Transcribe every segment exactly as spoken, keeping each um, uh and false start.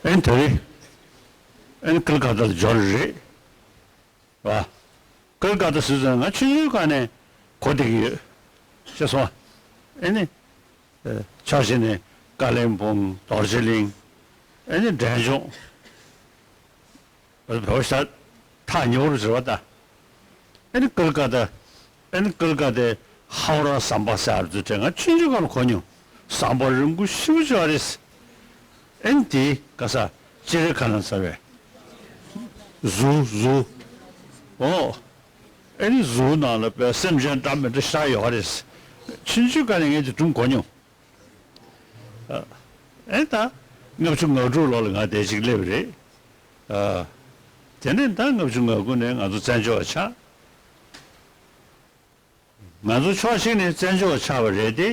ཨན་དེ་རེད། ཨན་ཀལ་ཀ་ཏ་ལ་འབྱོར་རེད། བ། ཀལ་ཀ་ཏ་ཟེར་ཙང་ང་ཆུང་ཆུང་སྒང་ནས་གོ་བསྡད་ཀྱི་ཡོད། ཤེས་སོང་། ཨེ་ནི། ཕྱོགས་གཅིག་ནས་ཀ་ལིམ་པོང་རྡོ་རྗེ་གླིང་། ཨེ་ནི་འབྲས་ལྗོངས། བོད་ཤ་ཐག་ཉེ་བོར་ཟེར་བ་ད། ཨེ་ནི་ཀལ་ཀ་ཏ། ཨེ་ནི་ཀལ་ཀ་ཏའི་ཧའོ་ར་ཟམ་པ་ཟེར་བ་ཚོ་དྲན། ང་ཆུང་ཆུང་སྒང་ལ་གོ་མྱོང་། ཟམ་པ་རིང་པོ་ཞེ་པོ་ཅིག་ཡོད་རེད། ཨེ་ནི་དེའི་ག་ས་ཅི་རེད་ག་ན་ཟེར་བས། གཟུགས་གཟུགས། ཨོ། ཨེ་ནི་གཟུགས་ནང་ལ་དཔེ་སེམས་ཅན་འདྲ་མི་འདྲ་ཤ་ཡོད་རེད། ཆུང་ཆུང་སྒང་ནས་ངས་དེ་སྒྲུང་གོ་མྱོང་། ཨེ་ད། ལྔ་བཅུ་ང་དྲུག་ལོ་ལ་ང་དེ་ཅིག་སླེབས་རེད། དེ་ནས་ད་ལྔ་བཅུ་ང་དགུ་ནས་ང་ཚོ་བཙན་བྱོལ་བ་ཆགས། ང་ཚོ་ཕྱོགས་གཅིག་ནས་བཙན་བྱོལ་བ་ཆགས་པ་རེད་དེ།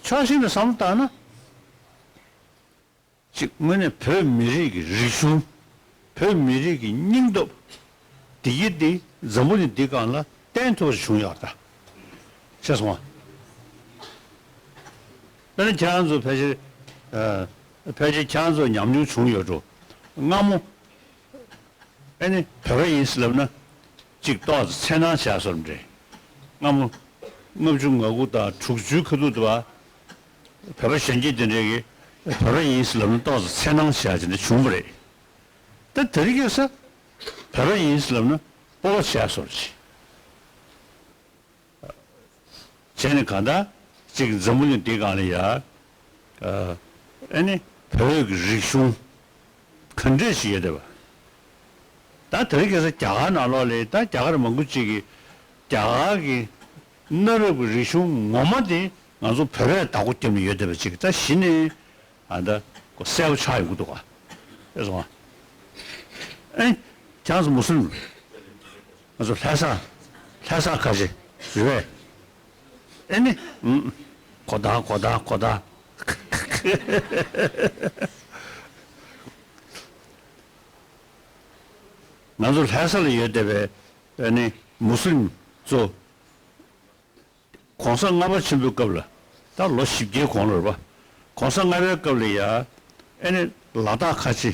ཕྱོགས་གཅིག་ནས་བསམ་བློ་བཏང་ན། གཅིག་དངོས་གནས་བོད་མི་རིགས་ཀྱི་རིག་གཞུང་། བོད་མི་རིགས་ཀྱི་སྙིང་སྟོབས། འདི་ཡི་འདི་འཛམ་བུ་གླིང་འདི་སྒང་ལ་བརྟན་ཐུབ་པ་བྱུང་ཡོད་ད། ཤེས་སོང་ང་། དཔེར་ན་ཁྱེད་རང་ཚོ་ཕལ་ཆེར། ཕལ་ཆེར་ཁྱེད་རང་ཚོ་ཉམས་མྱོང་བྱུང་ཡོད་འགྲོ། སྔ་མོ། ཨེ་ནི་བོད་པ་ཡིན་ཟེར་ལབ་ན། གཅིག་ཏོག་ཙམ་འཚེར་སྣང་བྱས་བཟོ་འདྲ། སྔ་མོ། ལྔ་བཅུ་ང་དགུ་དང་དྲུག་ཅུའི་ཁ་ཐུག་ཏུ་བ། བོད་པ་གཞོན་སྐྱེས་དེ་འདྲས་ཀྱིས་བོད་པ་ཡིན་ཟེར་ལབ་ན་ཏོག་ཙམ་འཚེར་སྣང་བྱས་དེ་འདྲ་བྱུང་བ་རེད། ད་དེ་རིང་ཁ་སང་། བོད་པ་ཡིན་ཟེར་ལབ་ན་སྤོབས་པ་བྱས་བཟོ་འདྲ། བྱས་ནས་གང་ལྟར་གཅིག་འཛམ་བུ་གླིང་འདི་སྒང་ལ་ཡ། ཨ་ནི་བོད་ཀྱི་རིག་གཞུང་ག་འདྲས་ཞིག་ཡོད་བསྡད་པ། ད་དེ་རིང་ཁ་སང་རྒྱ་གར་ནང་ལོགས་ལ་ད་རྒྱ་གར་མང་པོ་ཅིག་གིས་རྒྱ་གར་གྱི་གནའ་རབས་ཀྱི་རིག་གཞུང་ངོ་མ་དེ་ང་ཚོ་བོད་པས་བདག་པོ་བརྒྱབ་ནས་ཡོད་བསྡད་པ་ཅིག་ད་གཞི་ནས། ཨ་ད་ཁོ་གསལ་པོ་ཆགས་ཡོང་གི་འདུག་ག་ཨེ་སོང་ཨ། ཨེ། ཁྱེད་ཚོ་མུ་སུ་ལིམ། ང་ཚོ་ལྷ་ས། ལྷ་ས་ཁ་ཆེ་རེད་པས། ཨེ་ནི། ཨུམ། གོ་ད་གོ་ད་གོ་ད། ང་ཚོ་ལྷ་ས་ལ་ཡོད་བསྡད་པའི་ཨེ་ནི་མུ་སུ་ལིམ་ཚོ། གོང་ས་ལྔ་པ་ཆེན་པོའི་སྐབས་ལ། ད་ལོ་བཞི་བརྒྱའི་གོང་ལ་རེད་པ། གོང་ས་ལྔ་པའི་སྐབས་ལ་ཡ། ཨེ་ནི་ལ་དྭགས་ཁ་ཆེ།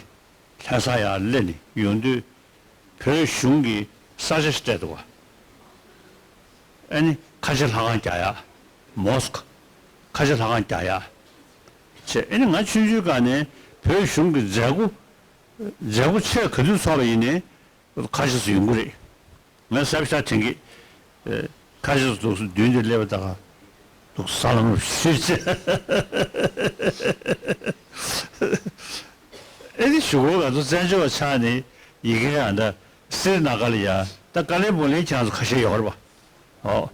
ལྷ་ས་ཡར་སླེབས་ནས་ཡོང་དུས། བོད་གཞུང་གི་ས་ཆ་ཞིག་སྤྲད་འདུག་ག་ཨེ་ནི་ཁ་ཆེ་ལྷ་ཁང་རྒྱག་ཡ། མོ་སི་ཁོ། ཁ་ཆེ་ལྷ་ཁང་རྒྱག་ཡ། བྱས་ཨེ་ནི་ང་ཆུང་ཆུང་སྒང་ནས་བོད་གཞུང་གི་མཛད་སྒོ། མཛད་སྒོ་ཆེ་ག་དུས་ཚོགས་པ་ཡིན་ནའི། ཁ་ཤས་སུ་ཡོང་གི་རེད། ང་གཟབ་ཤ་དྲན་གི། ཁ་ཤས་སུ་འདུག་སེ་མདུན་དུ་སླེབས་པ་དང་། འདུག་ས་ལམ་ཞུས་ཚེ། ཨེ་ནི་གཞུག་གུ་ང་ཚོ་བཙན་བྱོལ་བ་ཆགས་ནས་ཡི་གེ་ཨ་ད་སི་རི་ན་ག་ལ་ཡ་ད་ཀ་ལེ་བོ་ལེ་ཁྱེད་ཚོ་ཁ་ཤས་ཡོད་རེད་པ། ཨོ།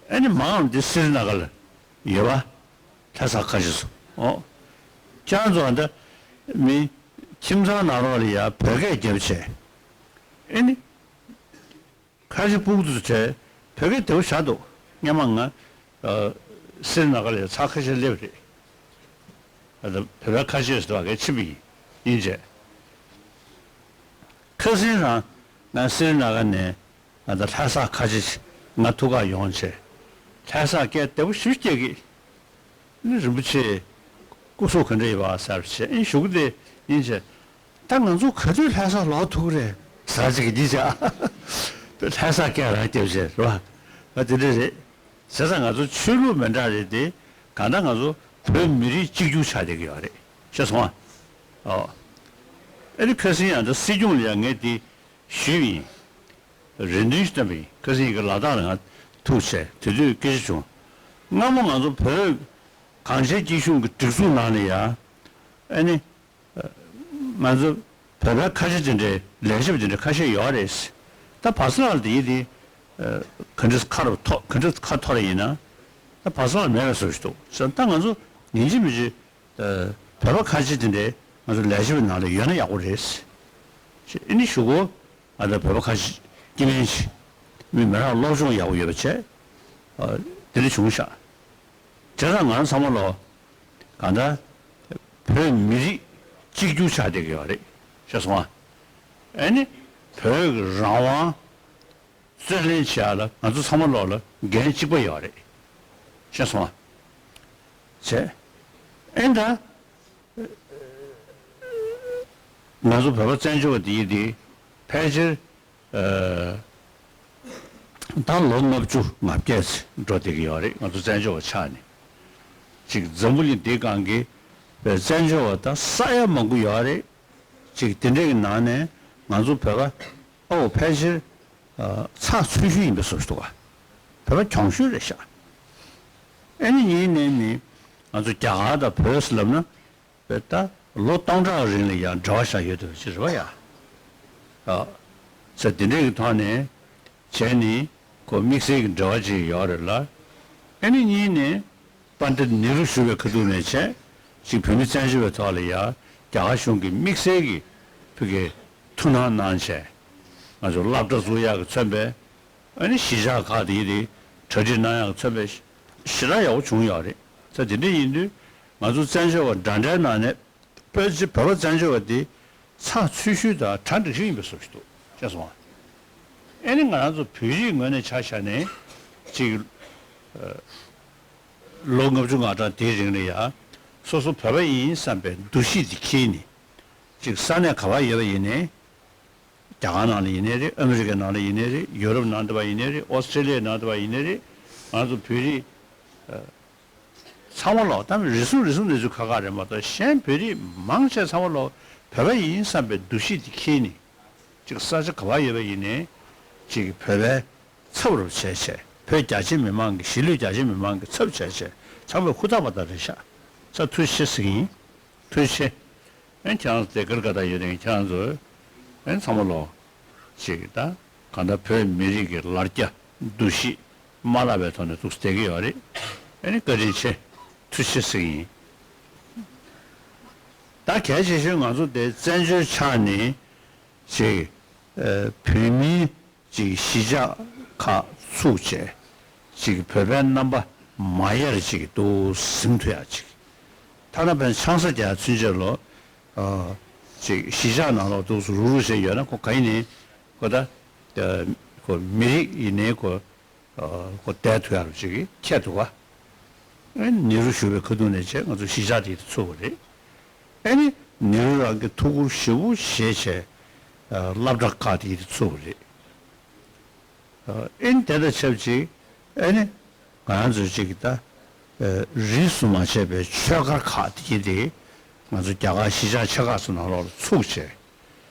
ཨེ་ནི་མང་འདི་སི་རི་ན་ག་ལ་ཡོད་པ། ལྷ་ས་ཁ་ཤས་སུ། ཨོ། ཁྱེད་ཚོ་ཨ་ད་མི་ཁྱིམ་ཚང་ནང་ལོགས་ལ་ཡ་བོད་སྐད་རྒྱབ་བྱས། ཨེ་ནི། ཁ་ཆེ་སྤུ་གུ་ཚོ་བྱས་བོད་སྐད་བདེ་པོ་བྱ་འདུག་སྔན་མ་ང་། ཨ། སི་རི་ན་ག་ལ་ཚར་ཁ་ཤས་སླེབས་རེད། ཨ་ད་བོད་པ་ཁ་ཤས་ཤིག་འདུག་ག་ཕྱིན་པ་ཡིན་ཡིན་བྱས། ཁ་སང་རང་ང་སི་རི་ན་ག་ནས་ང་ད་ལྷ་ས་ཁ་ཆེ་ཞིག་ང་ཐུག་ག་ཡོང་བྱས། ལྷ་ས་སྐད་བདེ་པོ་ཞེ་པོ་སྐྱེ་གི། ནི་རིན་པོ་ཆེ། སྐུ་གཟུགས་ག་འདྲ་ཡོད་པ་ཟེར་བྱས་ཨིན་ཞུ་གི་དེ་ཡིན་བྱས། ད་ང་ཚོ་ག་དུས་ལྷ་ས་ལོག་ཐུག་རེད་ཟེར་ཅིག་གི་འདི་བྱས། ལྷ་ས་སྐད་རང་རྒྱབ་བྱས་རེད་བ། ང་དེ་འདྲ་རེད། བྱས་ཙང་ང་ཚོ་ཆོས་ལུགས་མི་འདྲ་རེད་དེ། གང་ལྟར་ང་ཚོ་བོད་མི་རིགས་གཅིག་གྱུར་ཆགས་བསྡད་ཀྱི་ཡོད་རེད་ཤེས་སོང་ཨ། ཨོ། ཨ་ནི་ཁ་སང་ཡང་ད་སྲིད་སྐྱོང་ལ་ཡང་ངས་དེ་ཞུས་པ་ཡིན། རེ་འདུན་ཞིག་བཏོན་པ་ཡིན། ཁ་སང་ཡི་གེ་ལ་དྭགས་ལ་ང་ཐུག་བྱས་དེ་དུས་སྐད་ཆ་བྱུང་། སྔ་མོ་ང་ཚོ་བོད་གངས་ཅན་སྐྱིད་གཤོངས་ཀྱི་སྒྲིག་འཛུགས་ནང་ལ་ཡ། ཨ་ནི། ང་ཚོ་བོད་པའི་ཁ་ཆེ་དེ་འདྲའི་ལས་བྱེད་པ་དེ་འདྲ་ཁ་ཤས་ཡོད་རེད། ད་བ་སི་ལགས་དེ་ཡི་དེ། ག་འདྲ་ཁ་རུ་ཐོ་ག་འདྲ་ཁ་ཐོར་ཡིན་ན། ད་བ་སི་ལགས་མེད་པའི་བཟོ་ཞིག་འདུག་ཟེར་ད་ང་ཚོ། ཡིན་གཅིག་མིན་གཅིག་ཨ་བོད་པ་ཁ་ཤས་དེ་འདྲའི་ང་ཚོ་ལས་བྱེད་པའི་ནང་ལ་ཡོད་ན་ཡག་པོ་རེད། ཨ་ནི་གཞུག་གུ་ང་ཚོ་བོད་པ་ཁ་ཤས་སྐྱེ་དམན་ཅིག་མི་མི་རང་སློབ་སྦྱོང་ཡག་པོ་ཡོད་པ་བྱས། ཨ་དེ་འདྲ་བྱུང་ཤག་བྱས་ཙང་ང་རང་ཚང་མ་ལོ། གང་ལྟར་བོད་མི་རིགས་གཅིག་གྱུར་ཆགས་བསྡད་ཀྱི་ཡོད་རེད། ཤེས་སོང་ཨ། ཨ་ནི་བོད་ཀྱི་རང་དབང་རྩོད་ལེན་བྱེད་ཡག་ལ་ང་ཚོ་ཚང་མ་ལོག་ལ་འགན་གཅིག་པ་ཡོད་རེད། ཤེས་སོང་ཨ། བྱས། ཨེ་ད། ང་ཚོ་བོད་པ་བཙན་བྱོལ་བ་འདི་ཡིན་ཏེ། ཕལ་ཆེར། ཨ། ད་ལོ་ལྔ་བཅུ་ང་བརྒྱད་ཙམ་འགྲོ་བསྡད་ཀྱི་ཡོད་རེད། ང་ཚོ་བཙན་བྱོལ་བ་ཆགས་ནས། ཅིག་འཛམ་བུ་གླིང་འདིའི་སྒང་གི་བཙན་བྱོལ་བ་ད་ས་ཡ་མང་པོ་ཡོད་རེད། ཅིག་དེ་འདྲའི་གི་ནང་ནས་ང་ཚོ་བོད་པ་ཨོ་ཕལ་ཆེར་ཨ་ཚགས་ཚུད་ཤོས་ཡིན་པའི་བཟོ་ཞིག་འདུག་ག་བོད་པ་གྱོང་ཤོས་རེད་ཤག་ཨ་ནི་ཡིན་ནའི་ནི་ང་ཚོ་རྒྱ་གར་དང་བོད་ཟེར་ལབ་ན། བས་ད་ལོ་སྟོང་ཕྲག་རིང་ལ་ཡང་འབྲེལ་བ་བཞག་ཡོད་དུ་ཅི་རེད་བ་ཡ། ཨ། ས་དེ་འདྲའི་གི་ཐོག་ནས་བྱས་ནི་ཁོ་དམིགས་བསལ་གྱི་འབྲེལ་བ་ཅིག་ཡོད་རེད་ལ། ཨ་ནི་གཉིས་ནས་པཎྜི་ཏ་ནེ་རུ་བཞུགས་པའི་ཁ་ཐུག་ནས་བྱས་ཅིག་བོད་མི་བཙན་བྱོལ་བའི་ཐོག་ལ་ཡ་རྒྱ་གར་གཞུང་གི་དམིགས་བསལ་གྱི་བོད་ཀྱི་ཐུགས་སྣང་གནང་བྱས་ང་ཚོ་སློབ་གྲྭ་བཙུགས་ཡག་གི་མཚོན་པའི། ཨ་ནི་གཞིས་ཆགས་ཁག་དེ་དེ་གྲ་སྒྲིག་གནང་ཡག་མཚོན་པའི་ཞེ་དྲག་ཡག་པོ་བྱུང་ཡོད་རེད། ས་དེ་འདྲ་ཡིན་དུས་ང་ཚོ་བཙན་བྱོལ་བ་འདྲ་འདྲའི་ནང་ནས་བོད་ཕྱི་བོད་པ་བཙན་བྱོལ་བ་དེ་ཚགས་ཚུད་ཤོས་དང་གྲ་འགྲིག་ཤོས་ཡིན་པའི་བཟོ་ཞིག་འདུག་ཤེས་སོང་ཨ། ཨ་ནི་ང་རང་ཚོ་བོད་རིགས་ངོས་ནས་ཆ་བཞག་ནས་ཅིག་ལོ་ལྔ་བཅུ་ང་གྲངས་དེའི་རིང་ལ་ཡ་སོ་སོ་བོད་པ་ཡིན་བསམ་པའི་འདུ་ཤེས་དེ་འཁྱེར་ནས་ཅིག་ས་གནས་ག་པར་ཡོད་པ་ཡིན་ནའི། རྒྱ་གར་ནང་ལ་ཡིན་ནའི་རེད། ཨ་མི་རི་ཀའི་ནང་ལ་ཡིན་ནའི་རེད། ཡུ་རོབ་ནང་དུ་བ་ཡིན་ནའི་རེད། ཨོ་སི་ཀྲེ་ལི་ཡའི་ནང་དུ་བ་ཡིན་ནའི་རེད། ང་ཚོ་བོད་རིགས་ཚང་མ་ལོག་ད་རེ་ཟུང་རེ་ཟུང་གནས་ཚུལ་ཁག་ཁག་རེད་མ་གཏོགས་གཞན་བོད་རིགས་མང་ཆེ་ཚང་མ་ལོག་བོད་པ་ཡིན་བསམ་པའི་འདུ་ཤེས་དེ་འཁྱེར་ནས་ཅིག་ས་ཆ་ག་བ་ཡོད་པ་ཡིན་ནའི་ཅིག་བོད་པའི་ཚབ་རུ་བྱས་བྱས་བོད་རྒྱ་ཆེ་མི་མང་གི་གཞིས་ལུས་རྒྱ་ཆེ་མི་མང་གི་ཚབ་བྱས་བྱས་ཚང་མས་ཧུར་ཐག་པ་དང་རེད་ཤག་ས་ཐུགས་རྗེ་ཆེ་ཟེར་གྱི་ཡིན། ཐུགས་རྗེ་ཆེ། ཨེ་ཁྱེད་རང་ཚོ་དེ་གར་དགའ་དག་ཡོད་དེ་ཁྱེད་རང་ཚོ་ཨེ་ཚང་མ་ལོ་ཅིག་ད་གང་ལྟར་བོད་མི་རིགས་ཀྱི་ལར་རྒྱ་འདུ་ཤེས་མ་བརླག་པའི་ཐོག་ནས་ཐུགས་བསྡད་ཀྱི་ཡོད་རེད། ཨེ་ནི་བཀའ་དྲིན་ཆེ་ཐུགས་རྗེ་ཆེ་ཟེར་གྱི་ཡིན། ད་གལ་ཆེ་ཤོས་ང་ཚོ་དེ་བཙན་བྱོལ་ཆགས་ནས་ཅིག་ཨེ་བོད་མིའི་ཅིག་གཞིས་ཆགས་ཁག་ཚུགས་བྱས་ཅིག་བོད་པའི་རྣམ་པ་མ་ཡལ་ཅིག་ཏུ་ཟིན་ཐུབ་ཡག་ཅིག་ཐ་ན་བན་ཆང་ས་རྒྱག་ཚུན་ཆད་ལོ། ཨ། ཅིག་གཞིས་ཆགས་ནང་ལོགས་འདུག་སུ་རུག་རུག་བྱས་ཡོད་ན་ཁོ་ག་ཡིན་ནའི་ཁོ་ད་ཁོ་མི་རིགས་ཡིན་ནའི་ཁོ་ཁོ་བསྡད་ཐུབ་ཡག་ཅིག་ཁྱད་འདུག་ག་ཨེ་ནེ་རུ་བཞུགས་པའི་ཁ་ཐུག་ནས་བྱས་ང་ཚོ་གཞིས་ཆགས་དེ་ཚུགས་པ་རེད། ཨེ་ནི་ནེ་རུ་རང་གི་ཐུགས་ཁུར་ཞེ་པོ་བཞེས་བྱས་སློབ་གྲྭ་ཁག་དེ་ཚུགས་པ་རེད། ཨེ་ནི་དེ་དང་ཆབས་ཅིག་ཨེ་ནི་ང་རང་ཚོ་ཅིག་ད་རིས་སུ་མ་ཆད་པའི་ཆོས་སྒར་ཁག་དེ་དེ་ང་ཚོ་རྒྱ་གར་གཞིས་ཆགས་ཆེ་ཁག་ཚོ་ནང་ལོགས་ལ་ཚུགས་བྱས།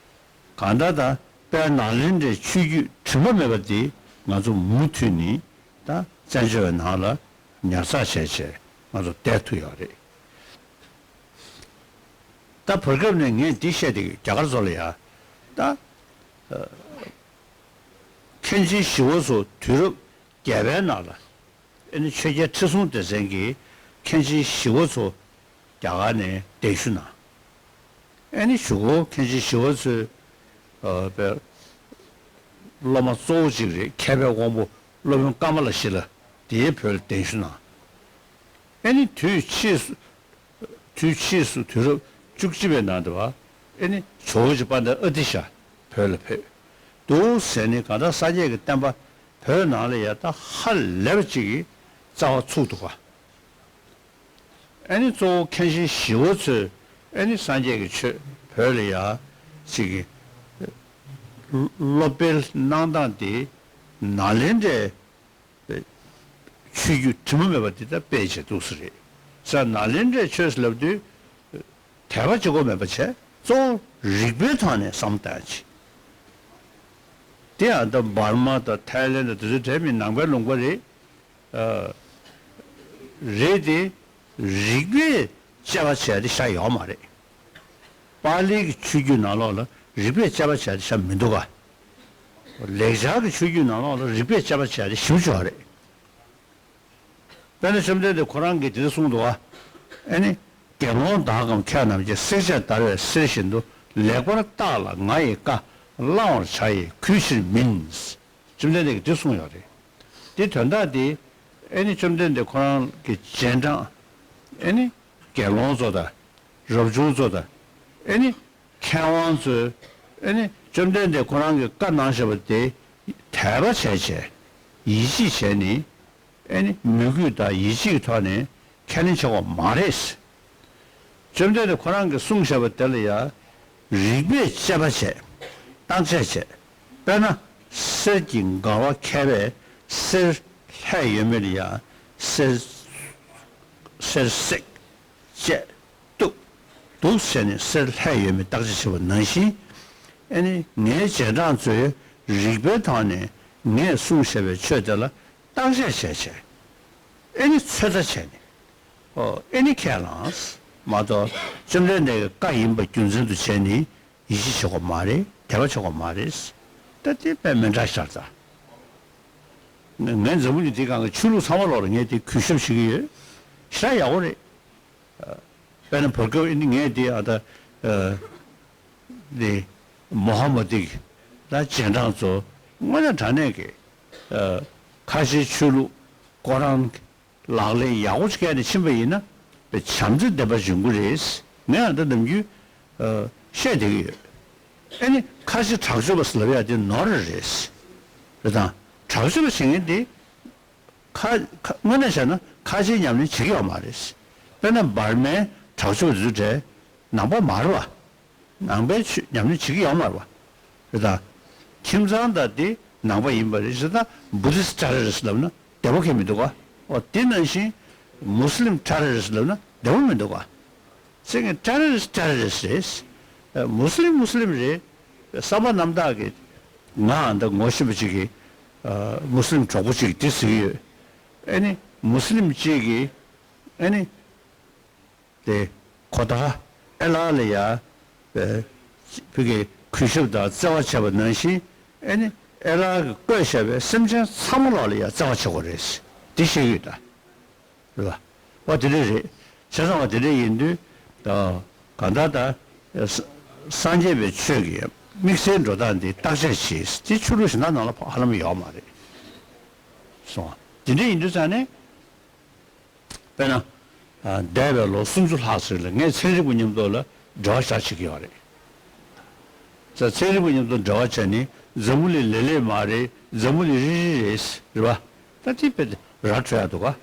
གང་ལྟར་ད་དཔལ་ནཱ་ལེནྡྲའི་ཆོས་བརྒྱུད་དྲི་མ་མེད་པ་འདི་ང་ཚོ་མུ་མཐུད་ནས་ད་བཙན་བྱོལ་བའི་ནང་ལ་ཉར་ཚགས་བྱས་བྱས་ང་ཚོ་བསྡད་ཐུབ་ཡོད་རེད། ད་བར་སྐབས་ནས་ངས་འདི་བཤད་དེ་རྒྱ་གར་ཚོ་ལ་ཡ་ད་མཁན་ཆེན་ཞི་བ་འཚོ་དུས་རབས་བརྒྱད་པའི་ནང་ལ། ཨེ་ནི་ཆོས་རྒྱལ་ཁྲི་སྲོང་ལྡེ་བཙན་གྱིས་མཁན་ཆེན་ཞི་བ་འཚོ་རྒྱ་གར་ནས་གདན་ཞུ་གནང་། ཨེ་ནི་གཞུག་གུ་མཁན་ཆེན་ཞི་བ་འཚོའི་ཨ་པའི་སློབ་མ་གཙོ་བོ་གཅིག་རེད། མཁས་པའི་དབང་པོ་སློབ་དཔོན་ཀ་མ་ལ་ཤཱི་ལ་དེའི་བོད་ལ་གདན་ཞུ་གནང་། ཨེ་ནི་དུས་ཕྱིས་སུ་དུས་ཕྱིས་སུ་དུས་རབས་བཅུ་གཅིག་པའི་ནང་དུ་བ་ཨེ་ནི་ཇོ་བོ་རྗེ་དཔལ་ལྡན་ཨ་ཏི་ཤ་བོད་ལ་ཕེབས་འདུག་ཟེར་ནས་གང་ལྟར་སངས་རྒྱས་ཀྱི་བསྟན་པ་བོད་ནང་ལ་ཡ་ད་ཧ་ལས་པ་ཅིག་གི་རྩ་བ་ཚུགས་འདུག་ག་ཨེ་ནི་གཙོ་བོ་མཁན་ཆེན་ཞི་བ་འཚོས་ཨེ་ནི་སངས་རྒྱས་ཀྱི་ཆོས་བོད་ལ་ཡ་ཅིག་གི་སློབ་སྤེལ་གནང་སྟངས་དེ་ནཱ་ལེནྡྲའི་ཆོས་བརྒྱུད་དྲི་མ་མེད་པ་དེ་ལྟར་སྤེལ་བྱས་འདུག་ས་རེད། ས་ནཱ་ལེནྡྲའི་ཆོས་ལབ་དུས་དད་པ་གཅིག་པོ་མེད་པ་བྱས་གཙོ་བོ་རིག་པའི་ཐོག་ནས་བསམ་བློ་བཏང་ཡག་ཅིག་དེ་ཡང་ད་འབར་མ་དང་ཐའི་ལེན་དང་དེ་ཚོ་གྲས་མི་ནང་པའི་ལུང་པ་རེད། ཨ། རེད་དེ། རིག་པས་དཔྱད་པ་བྱས་ཏེ་བཞག་ཡོད་མ་རེད། པཱ་ལིའི་གི་ཆོས་བརྒྱུད་ནང་ལོགས་ལ་རིག་པས་དཔྱད་པ་བྱས་ཏེ་བཞག་མི་འདུག་ག་ལེགས་སྦྱར་གྱི་ཆོས་བརྒྱུད་ནང་ལོགས་ལ་རིག་པས་དཔྱད་པ་བྱས་ཏེ་ཞིབ་ཆོག་རེད། དཔེར་ན་བཅོམ་ལྡན་འདས་ཁོ་རང་གིས་དེ་འདྲ་གསུངས་འདུག་ག་ཨེ་ནི། དགེ་སློང་དག་གམ་མཁས་རྣམས་ཀྱིས། བསྲེག་བཅད་བརྡར་བའི་གསེར་བཞིན་དུ། ལེགས་པར་བརྟགས་ལ་ང་ཡི་བཀའ། བླང་བར་བྱ་ཡི་གུས་ཕྱིར་མིན། བཅོམ་ལྡན་འདས་ཀྱིས་འདི་གསུངས་ཡོད་རེད། འདི་དོན་དག་འདི་ཨེ་ནི་བཅོམ་ལྡན་འདས་ཁོ་རང་གི་རྗེས་འབྲང་ཨེ་ནི་དགེ་སློང་ཚོ་དང་། རབ་བྱུང་ཚོ་དང་། ཨེ་ནི་མཁས་དབང་ཚོས་ཨེ་ནི་བཅོམ་ལྡན་འདས་ཁོ་རང་གིས་བཀའ་གནང་བཞག་པ་དེ་དད་པ་བྱས་བྱས། ཡིད་ཆེས་བྱས་ནས། ཨེ་ནི་མོས་གུས་དང་ཡིད་ཆེས་ཀྱི་ཐོག་ནས་ཁས་ལེན་བྱེད་དགོས་མ་རེད། བཅོམ་ལྡན་འདས་ཁོ་རང་གིས་གསུངས་བཞག་པ་དེ་ལ་ཡང་རིགས་པས་དཔྱད་པ་བྱས། བརྟག་དཔྱད་བྱས། དཔེར་ན། གསེར་གྱི་འགལ་བ་མཁས་པས་གསེར་ལྷད་ཡོད་མེད་ལ་ཡང་གསེར་གསེར་བསྲེག་བཅད་གཏུབ་འདུག་ཟེར་ནས་གསེར་ལྷད་ཡོད་མེད་བརྟག་དཔྱད་བྱེད་པ་ནང་བཞིན། ཨེ་ནི་ངའི་རྗེས་འབྲང་ཚོས་རིགས་པའི་ཐོག་ནས་ངས་གསུངས་བཞག་པའི་ཆོས་དེ་ལ་བརྟག་དཔྱད་བྱས་བྱས། ཨེ་ནི་ཚོད་ལྟ་བྱས་ནས། ཨོ་ཨེ་ནི་ཁས་བླངས་མ་གཏོགས། བཅོམ་ལྡན་འདས་ཀྱི་བཀའ་ཡིན་པ་རྒྱུ་མཚན་དུ་བྱས་ནས་ཡིད་ཆེས་བྱེད་དགོས་མ་རེད། དད་པ་བྱེད་དགོས་མ་རེད། ད་དེ་དཔེ་མི་འདྲ་ཤར་ཙང་། ངས་འཛམ་བུ་གླིང་འདིའི་སྒང་གི་ཆོས་ལུགས་ཚང་མ་ལོག་ལ་ངས་དེ་གུས་ཞབས་བྱེད་ཀྱི་ཡོད། ཞེ་དྲག་ཡག་པོ་རེད། དཔེར་ན་བོད་སྐད་ཨེ་ནི་ངས་དེ་ཨ་ད་ཨ་དེ་མོ་ཧ་མ་དི་ལ་རྗེས་འབྲང་ཚོ་དངོས་གནས་དྲང་གནས་ཀྱི་ཨ་ཁ་ཆེའི་ཆོས་ལུགས་ཁོ་རང་ལག་ལེན་ཡག་པོ་ཅིག་བཀལ་ནས་ཕྱིན་པ་ཡིན་ན། དཔེ་བྱམས་བརྩེ་ལྡན་པ་འབྱུང་གི་རེད། ངས་ཨ་ད་ནམ་རྒྱུན་ཨ་བཤད་བསྡད་ཀྱི་ཡོད། ཨེ་ནི་ཁ་ཆེ་དྲག་སྤྱོད་པ་ཟེར་ལབ་ཡ་དེ་ནོར་རེད། རེད་དང་། དྲག་སྤྱོད་པ་བྱེད་མཁན་དེ་ཁ་ཁ་དངོས་གནས་བྱས་ན་ཁ་ཆེའི་ཉམས་ལེན་བྱེད་ཀྱི་ཡོད་མ་རེད། དཔེར་ན་འབར་མའི་དྲག་སྤྱོད་པ་དེ་ཚོ་གྲས་ནང་པ་མ་རེད་པ། ནང་པའི་ཆོས་ཉམས་ལེན་བྱེད་ཀྱི་ཡོད་མ་རེད་པ། རེད་དང་། ཁྱིམ་ཚང་དང་དེ་ནང་པ་ཡིན་པ་རེད་ཟེར་ན། བུ་དིསྟ་ཊེ་རི་རི་སི་ཊི་ལབ་ན་བདེ་པོ་གང་ཡང་མི་འདུག་ག། འོ་དེ་ནང་བཞིན་མུ་སི་ལིམ་ཊེ་རོ་རི་སི་ཊི་ལབ་ན་བདེ་པོ་མི་འདུག་ག། སེང་གེ་ཊེ་རོ་རི་སི་ཊི་ཊེ་རོ་རི་སི་ཊི་རེད། མུ་སི་ལིམ་མུ་སི་ལིམ་རེད། བསམ་པ་རྣམ་དག་གི། ང་འདི་ངོ་ཤེས་པ་ཅིག་གིས་མུ་སི་ལིམ་གྲོགས་པོ་ཅིག་གིས་འདི་ཟེར་གྱི་ཡོད། ཨེ་ནི་མུ་སི་ལིམ་ཅིག་གིས་ཨེ་ནི། དེ་ཁོ་ད་ཨེ་ལ་ལ་ཡ་བོད་ཀྱི་གུས་ཞབས་དང་བརྩེ་བ་བྱས་པ་ནང་བཞིན། ཨེ་ནི་ཨེ་ལ་གིས་བཀོད་བཞག་པའི་སེམས་ཅན་ཚང་མ་ལོག་ལ་ཡ་བརྩེ་བ་བྱེད་དགོས་རེད། འདི་བཤད་ཀྱི་ཡོད་ད། རེད་པ། འོ་དེ་འདྲ་རེད། བྱས་ཙང་བ་དེ་འདྲ་ཡིན་དུས་ད་གང་ལྟར་ད་ས་སངས་རྒྱས་པའི་ཆོས་ཀྱི་དམིགས་བསལ་འགྲོ་སྟངས་འདི་བརྟག་དཔྱད་བྱེད། དེ་ཆོས་ལུགས་གཞན་དག་ནང་ལ་ཧ་ལམ་ཡོད་མ་རེད། སོང་། དེ་འདྲ་ཡིན་དུས་ཙང་ནས། དཔེར་ན། ཨ་འདས་པའི་ལོ་སུམ་ཅུ་ལྷག་ཙམ་ལ་ངས་ཚན་རིག་པ་མཉམ་དུ་ལ་འབྲེལ་བ་ཞེ་དྲག་བྱེད་ཀྱི་ཡོད་རེད། ཚ་ཚན་རིག་པ་མཉམ་དུ་འབྲེལ་བ་བྱས་ནས་འཛམ་བུ་གླིང་ལེབ་ལེབ་མ་རེད། འཛམ་བུ་གླིང་རིལ་རིལ་རེད། རེད་པ། ད་དེ་དཔེ་ར་འཕྲོད་ཡག་འདུག་ག།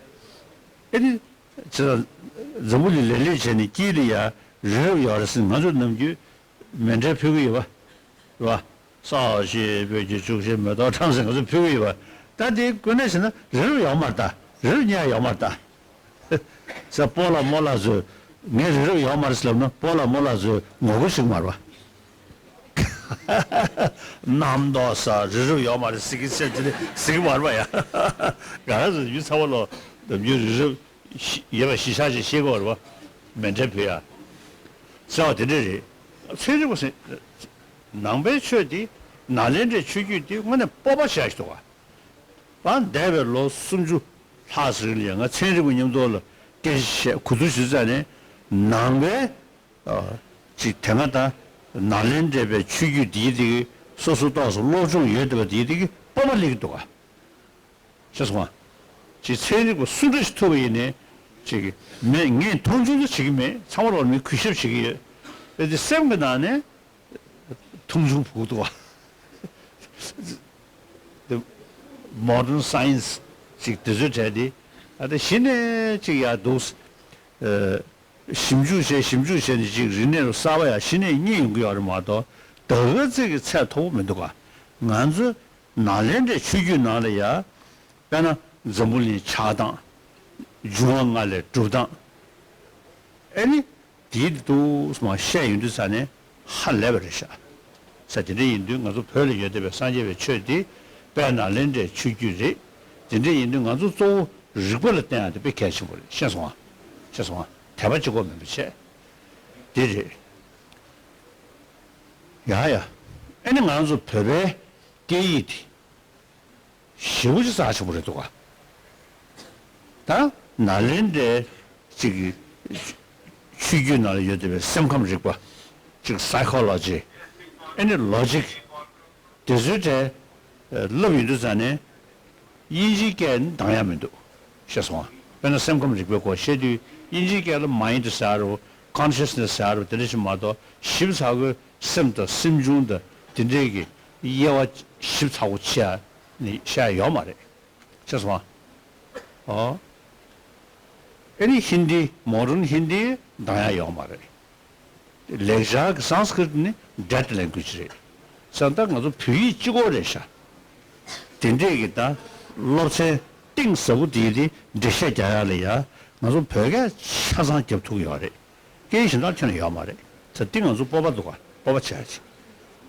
ཨེ་ནི། ཅི་ལ། འཛམ་བུ་གླིང་ལེབ་ལེབ་བྱས་ནས་དཀྱིལ་ལ་ཡ་རི་རབ་ཡོད་རེད་ཟེར་ང་ཚོ་ནམ་རྒྱུན་མཎྜལ་ཕུལ་གྱི་ཡོད་པ། རེད་པ། ས་གཞི་སྤོས་ཀྱི་ཆུ་ཞིང་མེ་ཏོག་ཁྲམ་ཟེར་ང་ཚོ་ཕུལ་གྱི་ཡོད་པ། ད་དེ་དངོས་གནས་བྱས་ན་རི་རབ་ཡོད་མ་རེད་ད། རི་རབ་རྙེད་ཡོད་མ་རེད་ད། ས་སྤོ་ལགས་རྨོ་ལགས་ཚོས་ངས་རི་རབ་ཡོད་མ་རེད་ཟེར་ལབ་ན་སྤོ་ལགས་རྨོ་ལགས་ཚོས་ངོ་རྒོལ་བྱེད་ཀྱི་མ་རེད་པ། གནམ་མདོག་ས་རི་རབ་ཡོད་མ་རེད་ཟེར་གྱི་ཟེར་གྱི་ཟེར་གྱི་མ་རེད་པ་ཡ། ང་རང་ཚོ་ཡུལ་ཚ་བ་ལོ་ནམ་རྒྱུན་རི་རབ་ཡོད་པ་གཞི་བཞག་ཅིག་ཤེས་དགོས་རེད་པ། མཎྜལ་ཕུལ་ཡ། ཟེར་བ་དེ་འདྲ་རེད། ཚན་རིག་པ་ཟེར། ནང་པའི་ཆོས་དེ་ནཱ་ལེནྡྲའི་ཆོས་བརྒྱུད་དེ་དངོས་གནས་སྤོབས་པ་ཞེ་དྲག་འདུག་ག། ད་འདས་པའི་ལོ་སུམ་ཅུ་ལྷག་ཙམ་རིང་ལ་ཡང་ང་ཚན་རིག་པ་མཉམ་དུ་ལ་སྐད་ཆ་བཤད་གོ་ཐུབ་ཞུ་ཙང་ནས་ནང་པའི་ཨ་ཅིག་དེ་སྔ་ད་ནཱ་ལེནྡྲའི་པའི་ཆོས་བརྒྱུད་འདིའི་དེ་གི་སོ་སོ་ཏོག་ཙམ་སློབ་སྦྱོང་ཡོད་བསྡད་པ་འདིའི་དེ་གི་སྤོབས་པ་སླེབས་ཀྱི་འདུག་ག། ཤེས་སོང་ང་། ཅིག་ཚན་རིག་པ་སུ་འདྲ་ཞིག་ཐུག་པ་ཡིན་ནའི་ཅིག་མེད་ངས་མཐོང་ཆུང་དུ་བྱེད་ཀྱི་མེད། ཚང་མ་ལོག་མི་གུས་ཞབས་བྱེད་ཀྱི་ཡོད། ཨེ་དེ་སེམས་ཀྱི་ནང་ནས་མཐོང་ཆུང་བུ་འདུག་བ། དེ་modern science་ཅིག་དེ་ཚོའི་གྲས་དེ་ཨ་ད་གཞི་ནས་ཅིག་ཡ་འདུག་ཨ། ཞིབ་འཇུག་བྱས་ཞིབ་འཇུག་བྱས་ནས་ཅིག་རིག་གནས་ལ་གསར་པ་ཡང་གཞི་ནས་རྙེད་ཡོང་གི་ཡོད་རེད་མ་གཏོགས། ད་ག་ཚོད་ཀྱི་ཚད་མཐོ་པོ་མི་འདུག་ག། ང་ཚོ་ནཱ་ལེནྡྲའི་ཆོས་བརྒྱུད་ནང་ལ་ཡ། དཔེར་ན་འཛམ་བུ་གླིང་ཆགས་སྟངས། འབྱུང་བ་ལྔ་ལས་གྲུབ་སྟངས། ཨེ་ནི། དེའི་འདུག་སེ་མར་བཤད་ཡོང་དུས་ཙ་ནས་ཧ་ལས་པ་རེད་ཤག། ས་དེ་འདྲ་ཡིན་དུས་ང་ཚོ་བོད་ལ་ཡོད་བསྡད་པའི་སངས་རྒྱས་པའི་ཆོས་འདི་དཔལ་ནཱ་ལེནྡྲའི་ཆོས་བརྒྱུད་རེད། དེ་འདྲ་ཡིན་དུས་ང་ཚོ་གཙོ་བོ་རིག་པ་ལ་བརྟེན་ཡག་དེ་དཔེ་གལ་ཆེན་པོ་རེད། ཤེས་སོང་ང་། ཤེས་སོང་ང་། དད་པ་གཅིག་པོ་མིན་པ་བྱས། དེ་རེད། ཡ་ཡ། ཨེ་ནི་ང་ཚོ་བོད་པའི་སྐད་ཡིག་དེ། ཞེ་པོ་ཅིག་རྩ་ཆེན་པོ་རེད་འདུག་ག། ད་ནཱ་ལེནྡྲའི་ཅིག་ ཆོས་བརྒྱུད་ནང་ལ་ཡོད་བསྡད་པའི་སེམས་ཁམས་རིག་པ། གཅིག་psychology། ཨེ་ནི་logic། དེ་ཚོའི་གྲས་བསླབ་ཡོང་དུས་ཙང་ནས། དབྱིན་ཇིའི་སྐད་ནི་འདང་ཡ་མི་འདུག་ཤེས་སོང་ང་། དཔེར་ན་སེམས་ཁམས་རིག་པའི་སྐོར་བཤད་དུས་དབྱིན་ཇིའི་སྐད་ལ་mind་ཟེར་ཡ་རེད། consciousness་ཟེར་ཡ་རེད། དེ་འདྲ་ཞིག་མ་གཏོགས་ཞིབ་ཚགས་པོའི་སེམས་དང་སེམས་བྱུང་དང་དེ་འདྲའི་གི་དབྱེ་བ་ཞིབ་ཚགས་པོ་ཕྱེ་ཡ་ནི་བཤད་ཡ་ཡོད་མ་རེད། ཤེས་སོང་ང་། ཨོ། ཨེ་ནི་ཧིན་དི། modern Hindi་འདང་ཡ་ཡོད་མ་རེད། ལེགས་སྦྱར་གྱི་Sanskrit་ནི་dead language་རེད། ས་ད་ང་ཚོ་བོད་ཡིག་གཅིག་པོ་རེད་ཤག་དེ་འདྲས་ཀྱི་ད་སློབ་ཚན་གཏིང་ཟབ་པོ་དེ་དེ་འགྲེལ་བཤད་རྒྱག་ཡ་ལ་ཡ་ང་ཚོ་བོད་སྐད་ཆ་ཚང་རྒྱབ་ཐུབ་ཀྱི་ཡོད་རེད། སྐད་ཡིག་གཞན་དག་ཁྱོན་ནས་ཡོད་མ་རེད། ད་འདི་ང་ཚོ་སྤོབས་པ་འདུག་ག་སྤོབས་པ་བྱེད་ཡ་ཅིག་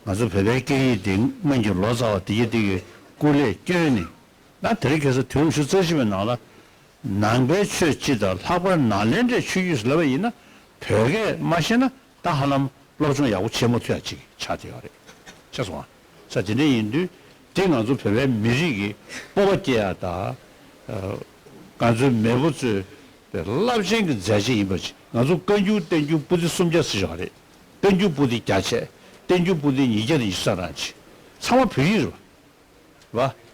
ང་ཚོ་བོད་པའི་སྐད་ཡིག་དེ་སྔོན་གྱི་ལོ་ཙཱ་བ་དེ་ཡི་དེ་གི་སྐུ་ལས་བསྐྱོན་ནས། ན་དེ་རིང་ཁ་སང་དུས་རབས་ཉི་ཤུ་རྩ་གཅིག་པའི་ནང་ལ། ནང་པའི་ཆོས་སྤྱི་དང་ལྷག་པར་ནཱ་ལེནྡྲའི་ཆོས་བརྒྱུད་ཟེར་ལབ་པ་ཡིན་ན། བོད་སྐད་མ་ཤེས་ན་ད་ཧ་ལམ་སློབ་སྦྱོང་ཡག་པོ་བྱེད་མ་ཐུབ་ཡ་ཅིག་ཆགས་བསྡད་ཡོད་རེད། ཤེས་སོང་ང་། ས་དེ་འདྲ་ཡིན་དུས་དེ་ང་ཚོ་བོད་པའི་མི་རིགས་ཀྱི་སྤོབས་པ་སྐྱེ་ཡ་དང་། ཨ། ང་ཚོའི་མེས་པོ་ཚོའི་རླབས་ཆེན་གྱི་མཛད་རྗེས་ཡིན་པ་ཅིག་ང་ཚོ་བཀའ་འགྱུར་བསྟན་འགྱུར་པོ་ཏི་སུམ་བརྒྱ་ཟེར་བཞག་རེད། བསྟན་འགྱུར་པོ་ཏི་བརྒྱ་བྱས། བསྟན་འགྱུར་པོ་ཏི་ཉིས་བརྒྱ་དང་ཉི་ཤུ་རྩ་གྲངས་ཅིག་ཚང་མ་བོད་ཡིག་རེད་པ། བ།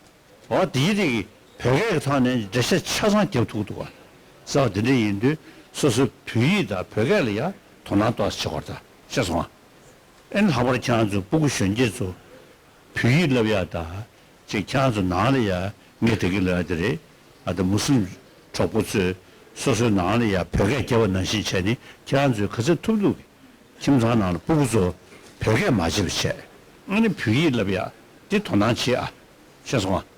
འོ་དེའི་རིགས་ཀྱི་བོད་སྐད་ཀྱི་ཐོག་ནས་འགྲེལ་བཤད་ཆ་ཚང་རྒྱབ་ཐུབ་འདུག་བ། ས་དེ་འདྲ་ཡིན་དུས་སོ་སོའི་བོད་ཡིག་དང་བོད་སྐད་ལ་ཡ་དོ་སྣང་ཏོག་ཙམ་བྱེད་དགོས་རེད་ད། ཤེས་སོང་ང་། ཨེ་ནི་ལྷག་པར་ཁྱེད་རང་ཚོ་སྤུ་གུ་གཞོན་སྐྱེས་ཚོ་བོད་ཡིག་བསླབ་ཡ་ད། ཅིག་ཁྱེད་རང་ཚོ་ནང་ལ་ཡ་ངས་དེ་གི་ལབ་ཡ་དེ་རེད། ཨ་ད་མུ་སི་ལིམ་གྲོགས་པོ་ཚོས་སོ་སོའི་ནང་ལ་ཡ་བོད་སྐད་རྒྱབ་པ་ནང་བཞིན་བྱས་ནས་ཁྱེད་རང་ཚོས་ག་ཚོད་ཐུབ་ཐུབ་ཀྱི། ཁྱིམ་ཚང་ནང་ལ་སྤུ་གུ་ཚོ་བོད་སྐད་མ་བརྗེད་པ་བྱས། ཨ་ནི་བོད་ཡིག་བསླབ་ཡ་དེ་དོ་སྣང་བྱེད་ཨ། ཤེས་སོང་ང་